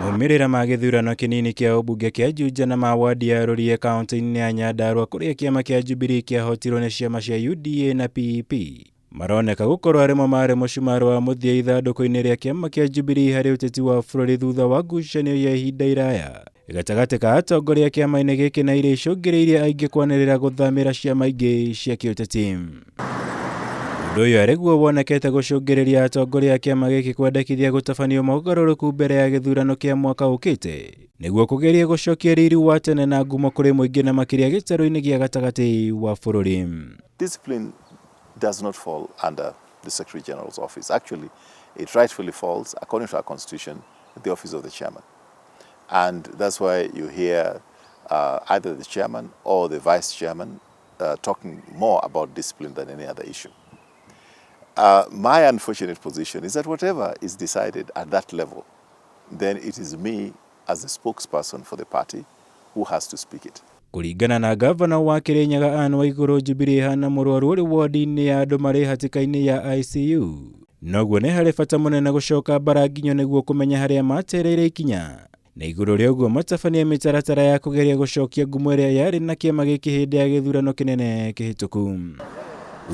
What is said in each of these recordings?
Maumĩrĩra ma gĩthurano kĩnini kĩa ũmbunge kĩa Juja na ma wadi ya Rũriĩ kaunti-inĩ ya Nyandarua kũrĩa kĩama kĩa Jubilee kĩahotirwo nĩ ciama cia UDA na PEP maroneka gũkorwo arĩ mo marĩ mũcumarĩ wa mũthia ithandũkũ-inĩ rĩa kĩama kĩa Jubilee harĩ ũteti wa bũrũri thutha wa ngucanio ya ihinda iraya gatagatĩ ka atongoria kĩama-inĩ gĩkĩ na iria icũngĩrĩirie aingĩ kwanĩrĩra gũthamĩra ciama ingĩ cia kĩũteti. Ũndũ ũyũ arĩ guo wonekete gũcũngĩrĩria atongoria a kĩama gĩkĩ kwendekithia gũtabanio mogarũrũku mbere ya gĩthurano kĩa mwaka ũkĩte nĩguo kũgeria gũcokia riri wa tene na ngumo kũrĩ mũingĩ na makĩria gĩtarũ-inĩ gĩa gatagatĩ wa bũrũri. Discipline does not fall under the Secretary General's office. Actually, it rightfully falls, according to our constitution, the office of the chairman. And that's why you hear either the chairman or the vice chairman talking more about discipline than any other issue. My unfortunate position is that whatever is decided at that level, then it is me as the spokesperson for the party who has to speak it. Kũringana na gavana wa Kirinyaga Anne Waiguru, Jubilee ĩhana mũrwaru ũrĩ wodi-inĩ ya andũ marĩ hatĩka-inĩ ya ICU. Noguo nĩ harĩ bata mũnene gũcoka mbara nginyo nĩguo kũmenya harĩa matereire ikinya na igũrũ rĩa ũguo matabania mĩtaratara ya kũgeria gũcokia ngumo ĩrĩa yarĩ na kĩama gĩkĩ hĩndĩ ya gĩthurano kĩnene kĩhĩtũku.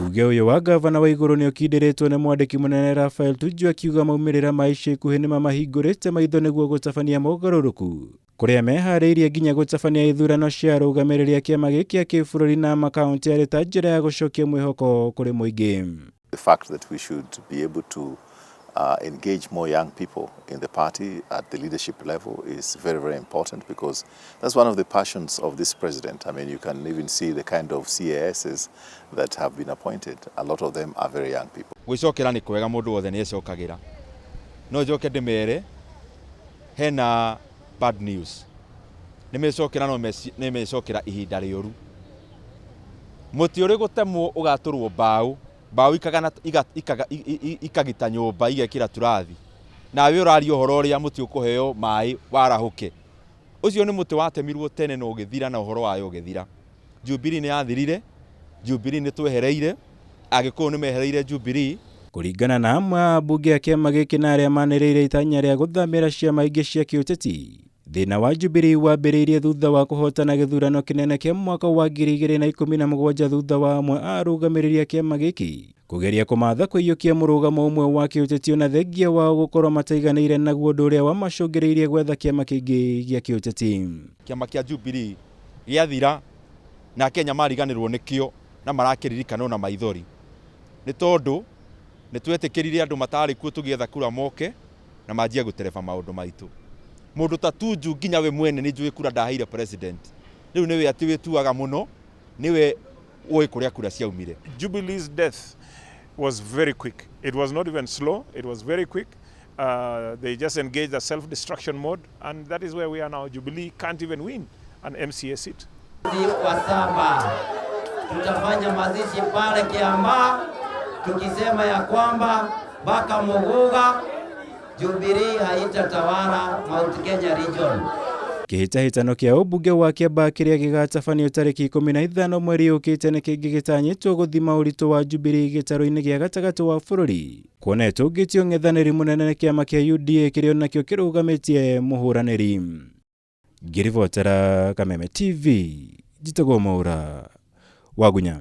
Uge ũyũ wa gavana Waiguru nĩ ũkindĩrĩtwo nĩ mwandĩki mũnene Raphael Tuju akiuga maumĩrĩra ma ica ikuhĩ nĩ mamahingũrĩte maitho nĩguo gũtabania mogarũrũku kũrĩa meharĩirie nginya gũtabania ithurano cia arũgamĩrĩri a kĩama gĩkĩ a kĩbũrũri na makaunti arĩ ta njĩra ya gũcokia mwĩhoko kũrĩ mũingĩ. The fact that we should be able to engage more young people in the party at the leadership level is very, very important because that's one of the passions of this president. I mean, you can even see the kind of CASs that have been appointed. A lot of them are very young people. Gwĩcokera nĩ kwega, mũndũ wothe nĩ ecokagĩra, no njoke ndĩmere hena bad news. Nĩ mecokera, no nĩ mecokera ihinda rĩũru. Mũtĩ ũrĩ gũtemwo ũgatũrwo mbaũ, mbaũ ikagana ikagita nyũmba, igekĩra turathi, nawe ũraria ũhoro ũrĩa mũtĩ ũkũheo maĩ warahũke. Ũcio nĩ mũtĩ watemirwo tene na ũgĩthira, na ũhoro wayo ũgĩthira. Jubilee nĩ yathirire, Jubilee nĩ twehereire, Agĩkũyũ nĩ mehereire Jubilee. Kũringana na amwe a ambunge a kĩama gĩkĩ na arĩa manĩrĩire itanya rĩa gũthamĩra ciama ingĩ cia kĩũteti, thĩna wa Jubilee wambĩrĩirie thutha wa kũhotana gĩthurano kĩnene kĩa mwaka wa 2017, thutha wa amwe a arũgamĩrĩri a kĩama gĩkĩ kũgeria kũmatha kũiyũkia mũrũgamo ũmwe wa kĩũteti, ona thengia wao gũkorwo mataiganĩire naguo, ũndũ ũrĩa wamacũngĩrĩirie gwetha kĩama kĩngĩ gĩa kĩũteti. Kĩama kĩa Jubilee gĩathira na Kenya mariganĩrwo nĩkĩo na marakĩririkanwo na maithori, nĩ tondũ nĩ twetĩkĩrire andũ matarĩ kuo tũgĩetha kura moke na manjie gũtereba maũndũ maitũ. Mũndũ ta Tuju, nginya we mwene nĩ njũĩ kura ndaheire president. Rĩu nĩwe atĩ wĩtuaga mũno nĩwe ũĩ kũrĩa kura ciaumire. Jubilee's death was very quick. It was not even slow, it was very quick. They just engaged a self destruction mode, and that is where we are now. Jubilee can't even win an MCA seat. Wa saba tutafanya mazishi pale Kiambaa tukisema ya kwamba mpaka Muguga Jubilee haitatawala Mount Kenya region. Kĩhĩtahĩtano kĩa ũmbunge wa Kĩambaa kĩrĩa gĩgatabanio tarĩki 15 mweri ũkĩte nĩ kĩngĩ gĩtanyĩtwo gũthima ũritũ wa Jubilee gĩtarũ-inĩ gĩa gatagatĩ wa bũrũri, kuona ĩtũngĩtio ũng'ethanĩri mũnene nĩ kĩama kĩa UDA kĩrĩa onakĩo kĩrũgamĩtie mũhũranĩri. Ngĩribotera Kameme TV, njĩtagwo Mwaura Wagunya.